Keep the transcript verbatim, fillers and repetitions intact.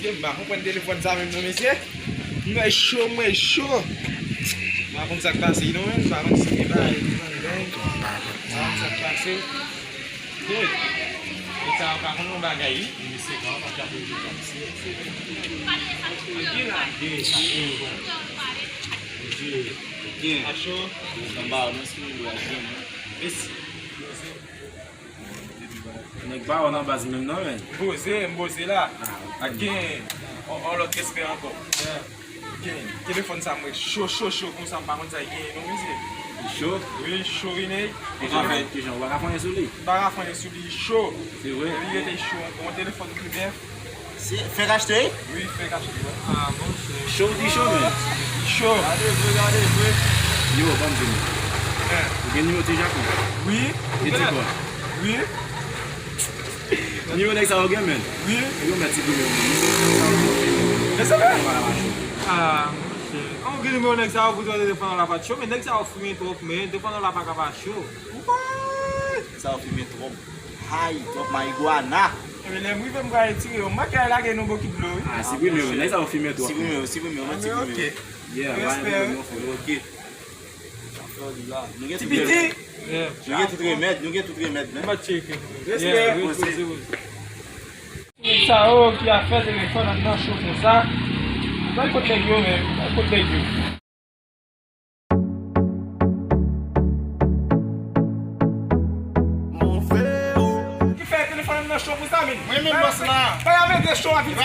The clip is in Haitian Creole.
M pa konprann telefòn sa menm non, mesye. M wè cho, m wè cho. M pa konn sa k pase non, men m pa konn si gen bagay ki vann bèy. M pa konn sa k pase. Good. Mesye, sa pa konn yon bagay, wi. Mesye, kòman pa ka poze sa, mesye? Mesye, la de sa, bon. Mesye, a cho. Anba, non, si nou dwe a gen, non. Mesye. Nèg pa wè nan baz menm non, men. M poze, m poze la. Ak gen on, on lòt respè ankò. Gen telefòn sa mwen cho, cho, cho konsa, m pa konn sa l genyen non, mesye. Li cho? Wi, li cho, wi, nèg. Kijan fè, kijan, ou pa ka fè anyen sou li? M pa ka fè anyen sou li, li cho. Se vre? Li rete cho ankò, yon telefòn tou nèf. Se fèk achte? Wi, fèk achte, wi. Ah, monchè. Cho, di cho, men. Cho. Gade vre, gade vre. Yo, ban m di nou. Hein. Ou gen nimewo Ti Jacques? Wi. E ti kò? Wi. Nimewo nèg sa yo gen, men. Wi. Yo mèt siprime yo, men. Men se vre. Ah, monchè. Kòman gen nimewo nèg sa yo pou telefòn nan la pa cho, men nèg sa yo fimen twòp, men telefòn nan la pa ka pa cho. What? Nèg sa yo fimen twòp. Hay, twòp marijuana. Ebyen, lè m rive, m pral retire yo. M manke al lage nou bokit dlo, wi. Ah, siprime yo, nèg sa yo fimen twòp. Siprime yo, siprime yo, mèt siprime yo. Ok. Yeah, respè, wi. Ok. Nou gen tout remèd. Nou gen tout remèd, nou gen tout remèd, men. Respè. Nèg sa yo ki ap fè telefòn nan cho konsa. Bay kot nèg yo, men. Bay kot nèg yo. Ki fè telefòn nan cho konsa, men? Mwen menm, bòs la. Bay avèk de cho a vin.